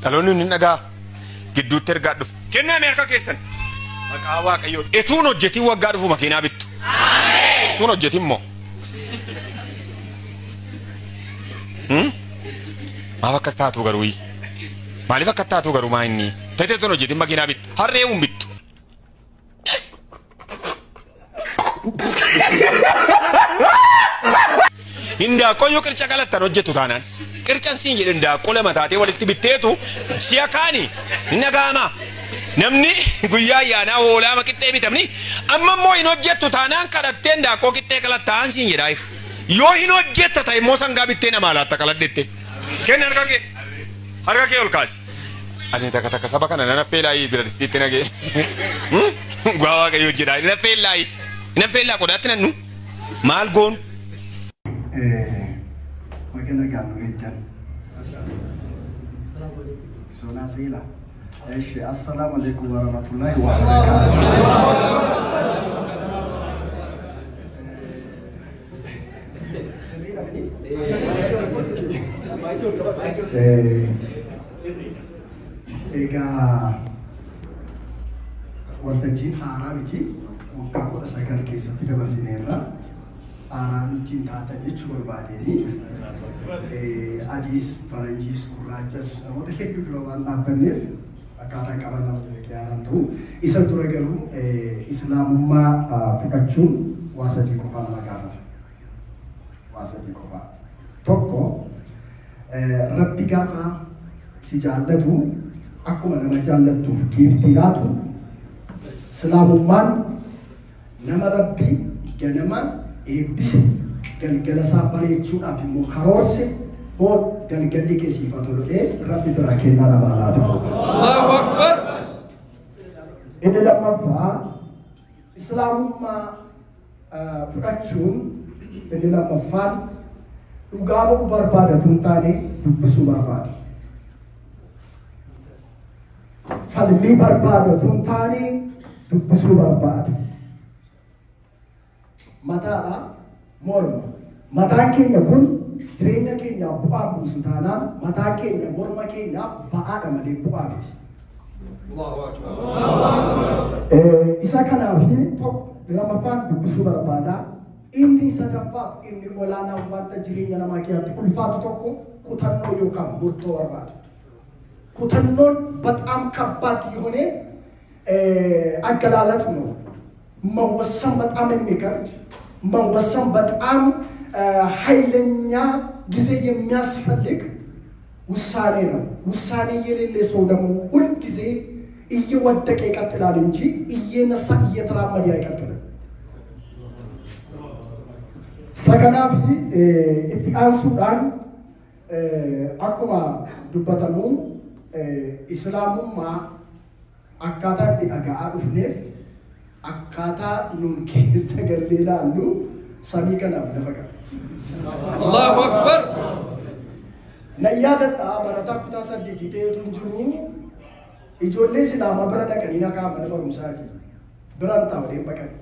Dhaloonni hin dhagaa gidduutti ergaa dhufu. Kennaa mee harka keessan. Maqaa Waaqayyoo. Etuun hojjetiin waggaa dhufu makiinaa bittu. Etuun hojjetin moo? Maaf akkas taatu garuu? Maaliif akkas taatu garuu maa inni? Ta'e etuun hojjetin makiinaa bittu. Harree hin bittu. Hindaaqqoo yoo qirca qalattan hojjetu taanaan. Qircan siin jedhe hindaaqqoo lama taatee walitti bitteetu si'a kaani hin dhaga'ama. Namni guyyaa ayyaanaa hoolaa qixxee bitamni amma immoo hin hojjettu taanaan kadhattee hindaaqqoo qixxee qalattaan siin jedhaa. Yoo hin hojjetta ta'e immoo sangaa bittee namaa laatta qaladhette. Kenni harka kee. Harka kee ol kaasi. Ani takka takka saba kana nan affeelaayii bira distiitti nagee. Dhugaa Waaqayyoo jedhaa. Nan affeelaayii. Nan affeelaa qodaatti nannu. Maal goon? Baga nagaan nu eeggan. Sonaa seela. Eshi, assalaamu alaikum warahmatullahi wabarakatuh. Sirriidha miti? Egaa waltajjiin haaraa miti. Waggaa 19 keessatti dabarsineerra. Haaraa nutti hin taatan jechuu barbaadeeni. Adiis, faranjiis, gurraachas namoota hedduu dura waan dhaabbanneef akkaataan qaban nama beekee haaraan ta'u. Isa dura garuu islaamummaa fudhachuun waa sadii qofaa nama gaafata. Waa sadii qofaa. Tokko, Rabbi gaafa si jaallatu akkuma nama jaallattuuf giiftii laatu, islaamummaan nama Rabbi ganama eebbise galgala isaa bareechuudhaaf immoo karoorse hoon galgalli kee siif haa tolu jedhee Rabbi biraa kennaa namaa laata. Allahu Akbar. Inni lammaffaa islaamummaa fudhachuun inni lammaffaan dhugaa ba'uu barbaadatu hin taane dubbisuu barbaada. Falmii barbaadatu hin taane dubbisuu barbaada. Mataadha morma. Mataan keenya kun jireenya keenyaaf bu'aan buusu taanaan mataan keenya morma keenyaaf ba'aadha malee bu'aa miti. Isa kanaaf tokko lammaffaan dubbisuu barbaada. Inni sadaffaaf inni olaanaa wanta jireenya namaa keessatti ulfaatu tokko kutannoo yookaan murtoo barbaada. Kutannoon በጣም ከባድ የሆነ አገላለጽ ነው። መወሰን በጣም የሚከብድ፣ መወሰን በጣም ኃይለኛ ጊዜ የሚያስፈልግ ውሳኔ ነው። ውሳኔ የሌለ ሰው ደግሞ ሁልጊዜ እየወደቀ ይቀጥላል እንጂ እየነሳ እየተራመደ አይቀጥልም። Isa kanaaf itti aansuudhaan akkuma dubbatamu islaamummaa akkaataa itti dhaga'aa dhufneef akkaataa nun keessa gallee ilaallu samii kanaaf lafa qaba. Allahu Akbar. Nan yaadadha, barataa kutaa 8 ta'etu hin jiru, ijoollee islaamaa bira dhaqanii na kaa'an mana barumsaati. Biraan taa'uudhaan baqadhe.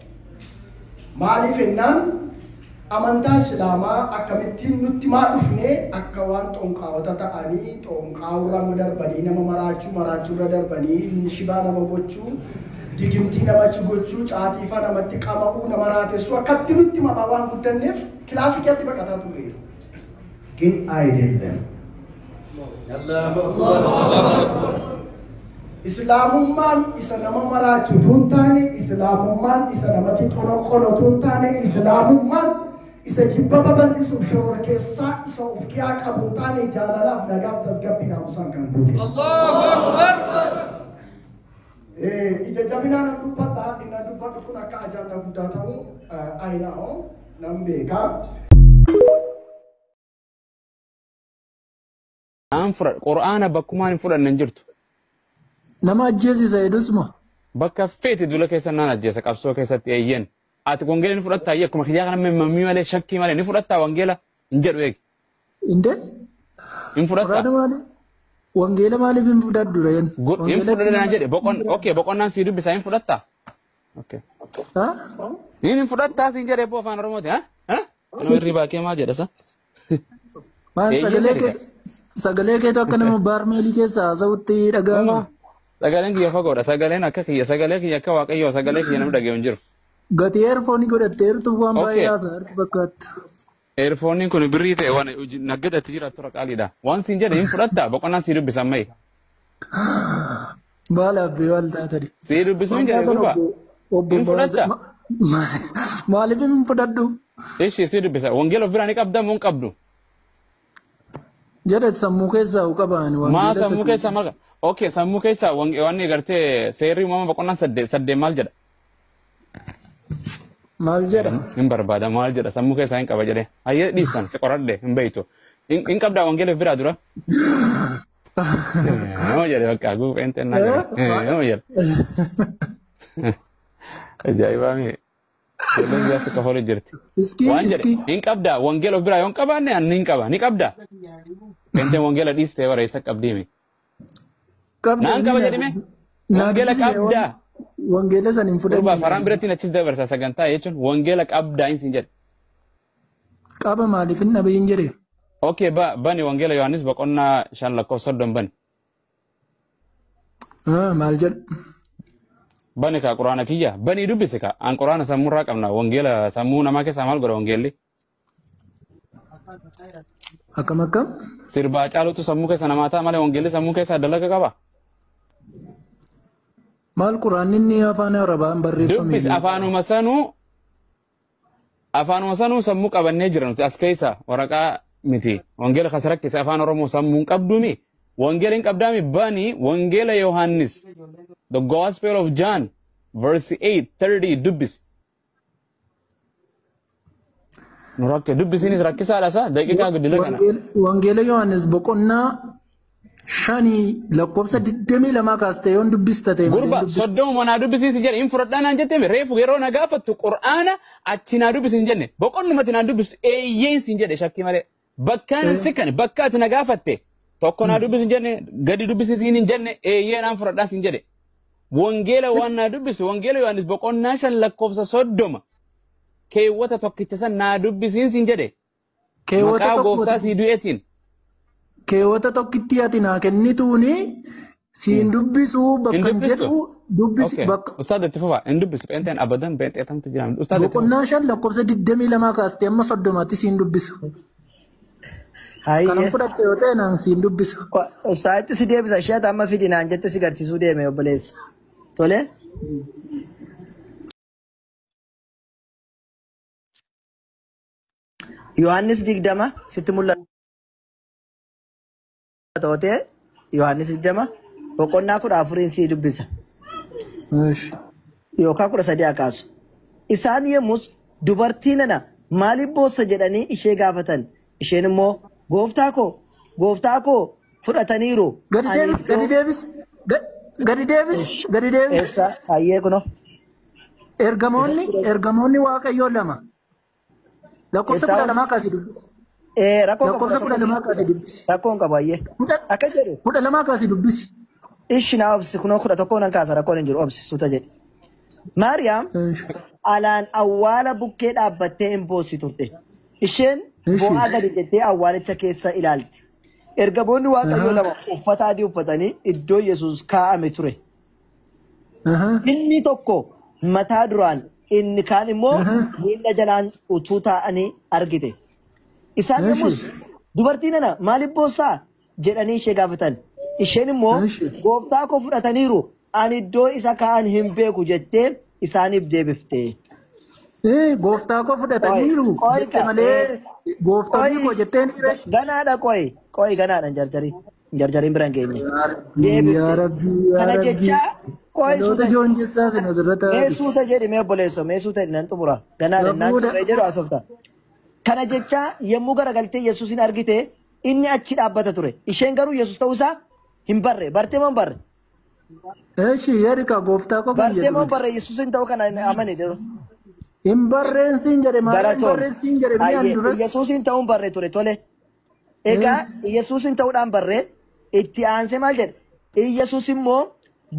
Maaliif jennaan amantaa islaamaa akkamittiin nutti maa dhufnee akka waan xonqaawota ta'anii xonqaawurra darbanii nama maraachuu, maraachuurra darbanii shibaa nama gochuu, digimtii namachi gochuu, caatiifaa namatti qama'uu, nama raatessuu akkatti nutti mamaa waan guddanneef kilaasii keessatti baqataa turre. ግን አይደለም። Islaamummaan isa nama maraachu tun taane, islaamummaan isa namatti xoloqolo tun taane, islaamummaan isa jibba babal'isuuf shororkeessaa isa of kiyaa qabu hin taane, jaalalaaf, nagaaf, tasgabbii naamusaan kan guute. Allahu Akbar. Ija jabinaan nan dubbadha, inni nan dubbadhu kun akka ajaa'ibaa guddaa ta'u ayinaa'oo nan beeka. Aan fudhadha. Qur'aana bakkumaan hin fudhanne hin jirtu. Nama ajjeesisa jedhusuma. Bakka feeti dula keessa naan ajjeesa qabsoo keessatti eeyyen. Ati wangeela ni fudhattaa akkuma kiyyaa kana mammii malee shakkii malee ni fudhattaa wangeela hin jedhu eegi. Inde? Hin fudhattaa. Qur'aana maaliif? Wangeela maaliif hin fudhadhu reen? Hin fudhadha naan jedhe okay boqonnaan sii dubbisaa hin fudhattaa. Okay. Ha? Hin fudhattaa siin jedhe ebboo afaan Oromooti ha? Ha? Nama hirribaa kee maal jedha sa? Maal Eeyyee sagalee jedhe. Kee Sagalee keetu akka nama baarmeelii keessa haasa'utti dhaga'ama. Uma sagaleen kiyya fagoodha. Sagaleen akka kiyya sagalee kiyya akka waaqayyoo sagalee kiyya namni dhaga'u hin jiru. Gatii eerfoonii godhatteertu waan baay'ee Okay. haasa'aa jirtu fakkaata. Eerfooniin kun birrii ta'e waan naggadatti jiraattu qaaliidha. Waan siin jedhe hin fudhattaa boqonnaan sii dubbisan mayi. Maal abbee waan taatani. Sii dubbisuun Waan jedhe taatan gurbaa. obbo Hin fudhattaa? Maaliif hin fudhadhu? Ishi sii dubbisa. Wangeela of biraa ni qabdaa moo hin qabdu? Jedhe sammuu keessaa hu qabaan Maa wangeela sammuu isa keessaa maal? Okay, sammuu keessaa wanni gartee seerri uumama boqonnaan 8 maal jedha? Maal jedha? Hin barbaada maal jedha sammuu keessaa hin qaba jedhee. Hayyee dhiisan si qoradhe hin beektu. Hin qabdaa wangeela of biraa dura? Yoo jedhe bakka guupheen xennaa jedhe. Yoo jedhe. Ajaa'ibaa mi? Ijoolleen biyyaa si kafalu jirti. Iskii Waan jedhe iskii. hin qabdaa wangeela of biraa yoo hin qabaanne ani hin qaba ni qabdaa. Penteen wangeela dhiistee bareessa qabdii mi? Qabda Naan qaba jedhime? Wangeela qabdaa. Wangeela san hin Gurbaa fudhanne. faraan biratti achis dabarsa sagantaa jechuun wangeela qabdaa hin siin jedhe. Qaba maaliif hin dhabiin jedhe? Okay, bani wangeela Yohaannis boqonnaa 5 lakkoofsa 30 bani. Maal jedhu? Bani kaa quraana kiyya bani dubbisi kaa an quraana sammuurraa qabna wangeela sammuu namaa keessaa maal godha wangeelli? Akkam akkam? Sirbaa caalutu sammuu keessa namaa ta'a malee wangeelli sammuu keessaa dalaga qaba. Maal quraanni inni afaan Arabaan barreeffame? Dubbis afaanuma sanuu sammuu qabannee jira nuti as keessa waraqaa miti wangeela kas rakkise afaan Oromoo sammuu hin qabduumi wangeela hin qabdaami bani wangeela Yohaannis the gospel of John verse 8:30 dubbis. Nu rakke dubbisiinis rakkisaadha sa daqiiqaa guddila kana. Wangeela Yohaannis boqonnaa 5 lakkoofsa 22 kaastee yoon dubbista ta'e malee Gurba hin dubbistu. 30 naa dubbisiisi jedhe hin fudhadhaa naan jettee reefu yeroo na gaafattu qur'aana achi naa dubbisi hin jenne boqonnumatti naa dubbistu eeyyeen siin jedhe shakkii malee bakkaan hin sikkane bakka ati na gaafatte tokko naa dubbisi hin jenne gadi dubbisiisiin hin jenne eeyyee naan fudhadhaa siin jedhe. Wangeela waan naa dubbisu wangeela Yohaannis boqonnaa 5 lakkoofsa 30 keewwata tokkicha san naa dubbisiin siin jedhe Keewwata maqaa tokko gooftaa sii du'eetiin. keewwata tokkitti ati naa kennituuni siin dubbisuu Hin bakka hin dubbistu? jedhu dubbisi Okay. bakka Ustaad itti fufa. Hin dubbisu. Pheenxeen abadan pheenxee tamtu jira. Ustaad itti fufa. boqonnaa 5 lakkoofsa 22 kaastee amma 30tti siin dubbisa. Kanan Hayyee. fudhatte yoo ta'e naan siin dubbisa. Ustaazitti si deebisa ishee amma fidi naan jette si garsiisuu deeme obboleessa. Tole. Yohaannis 20 sitti mul'ata yoo ta'e Yohaannis 20 boqonnaa 14 sii dubbisa. Eesh. Yookaan 13 haa kaasu. Isaan yommus dubartii nana maaliif boossa jedhanii ishee gaafatan. Isheen immoo gooftaa koo fudhataniiru. Gadi Ani deebis gadi iddoo deebis gadi deebis gadi deebis. eessa hayyee kunoo Ergamoonni Waaqayyoo lama lakkoofsa eessa 12 kaasii dubbisi. Rakkoo qabu Lakkoofsa 11 12 kaasii dubbisi. Rakkoon qabu hayyee. Akka jedhu 12 kaasii dubbisi. Ishi naa obsi kunoo 11 nan kaasa rakkoon hin jiru obsi suuta jedhe. Maariyaam Eesh. alaan awwaala bukkee dhaabbattee hin boossi turte. Isheen Eeshi. boo'aa gadi jettee awwaalicha keessa ilaalti. Ergamoonni Waaqayyoo Ahaa. lama uffata adii uffatanii iddoo Yesuus kaa'ame ture. Ahaa. Inni tokko mataa duraan inni kaan immoo Ahaa. miilla jalaan utuu taa'anii argite. Isaan Eeshi. yommus dubartii nana maaliif boossaa jedhanii ishee gaafatan. Isheen immoo Eeshi. gooftaa koo fudhataniiru ani iddoo isa kaa'an hin beeku jettee isaaniif deebifte. Gooftaa koo Qoy fudhataniiru qoy jette ka malee gooftoonni qoy koo jetteen dhiire. ganaadha qoy qoy ganaadha hin jarjarin hin jarjarin bira hin geenye. Yaa Rabbii yaa Deebifte. Rabbii yaa Kana Rabbii. jechaa qoy Dhaloota suuta joonjessaa sin asirratti mee haati. suuta jedhi mee obboleessoo mee suuta jedhi nan xumura ganaadha naan Gafuudha. xumuree jedhu haasofta. Kana jechaa yommuu garagaltee Yesuusin argite inni achi dhaabbata ture. Isheen garuu Yesuus ta'uusaa hin barre. Bartee moo hin barre? Eeshi yerika gooftaa koo kan Bartee jedhu moo hin miti. barre Yesuusin ta'uu kana amane jedhu. Hin barreen siin jedhe maal hin Galatoom. barreen siin jedhe mi'aan Hayyee duras. Yesuusin ta'uu hin barre ture tole. Egaa Yesuusin ta'uudhaan barre itti aansee maal jedhe? Yesuus immoo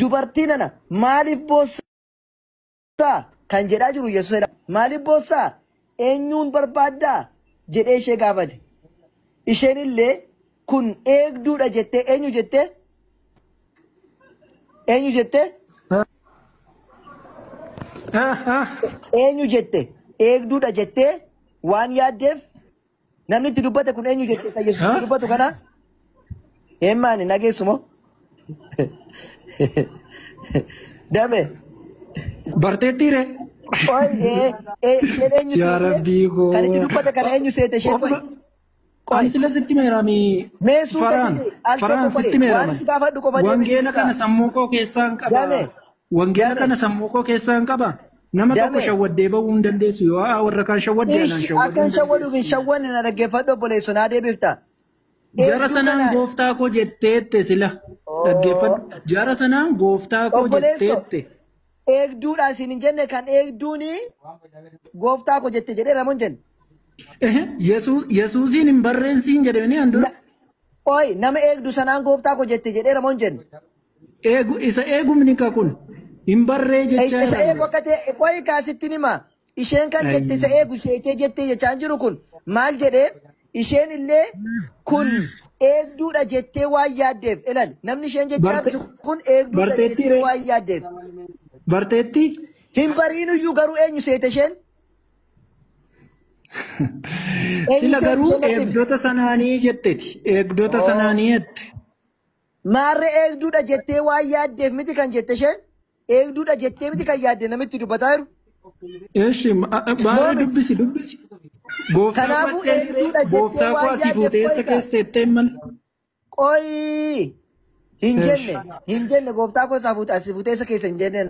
dubartii nana maaliif boossaa kan jedhaa jiru Yesuusidha. Maaliif boossaa? Eenyuun barbaaddaa? Jedhee ishee gaafate. Isheen illee Kun eegduudha jettee eenyu jettee? Eenyu jettee? Eenyu jette? Eegduudha jettee waan yaaddeef namni itti dubbate kun eenyu jette? Isa Yesuus itti dubbatu kana? Eemmaani nageessumoo? Dame. Barteettiire. Oi, isheen eenyu Yaa seete? Rabbii koo. Kan itti dubbate kana eenyu seete isheen qoy? Qoy. Ani sila sitti meerami. Mee suuta Faraan. jedhi al tokko Faraan qoy. sitti Waan meerama. si gaafadhu qofa deebisi Wangeela kana suuta. sammuu koo keessaan qaba. Dame. Wangeela Dame. kana sammuu koo keessaan qaba. Nama tokko Dame. shawwaddee bahuu hin dandeessu yoo warra kaan shawwaddee anaan Ishi shawwaduu akka hin hin shawwaduuf hin dandeessu. shawwanne na dhaggeeffadhu obboleesso naa deebifta. Jara Eegduu sanaan kana gooftaa koo jetteette sila. Dhaggeeffadhu. Jara sanaan gooftaa koo obboleesso jetteette. eegduudha isin hin jenne kan eegduuni gooftaa koo jette jedhee ramoon jenne. Yesuusiin hin barreensiin jedhanii an dura. Oi nama eegdu sanaan gooftaa koo jette jedhee ramoon jenne. Eegu isa eegumni ka kun hin barree jechaa Isa jiran. eegu akka ta'e qoyi kaasitti nima. Isheen kan jette isa eegu seetee jettee jechaa jiru kun maal jedhee isheen illee kun eegduudha jettee waan yaaddeef ilaali namni isheen jechaa jirtu kun eegduudha Barteetti jettee ree. waan yaaddeef. Barteetti. Hin bariinuyyuu garuu eenyu seete isheen? Eenyu Sila seete garuu isheen natti himi? eegdota sanaanii jetteeti. Eegdota sanaanii jette. Maarree eegduudha jettee waan yaaddeef miti kan jette isheen? Eegduudha jettee miti kan yaadde namitti dubbataa jiru? Eeshi baay'ee dubbisi dubbisi. Gooftaa koo Kanaafuu attee jiree eegduudha jettee gooftaa koo waan asii yaaddeef fuutee eessa qoyi ka. keessa jettee malee. Qoyi hin Eeshi. jenne hin jenne gooftaa koo isaa fuute asii fuutee isa keessa hin jenne.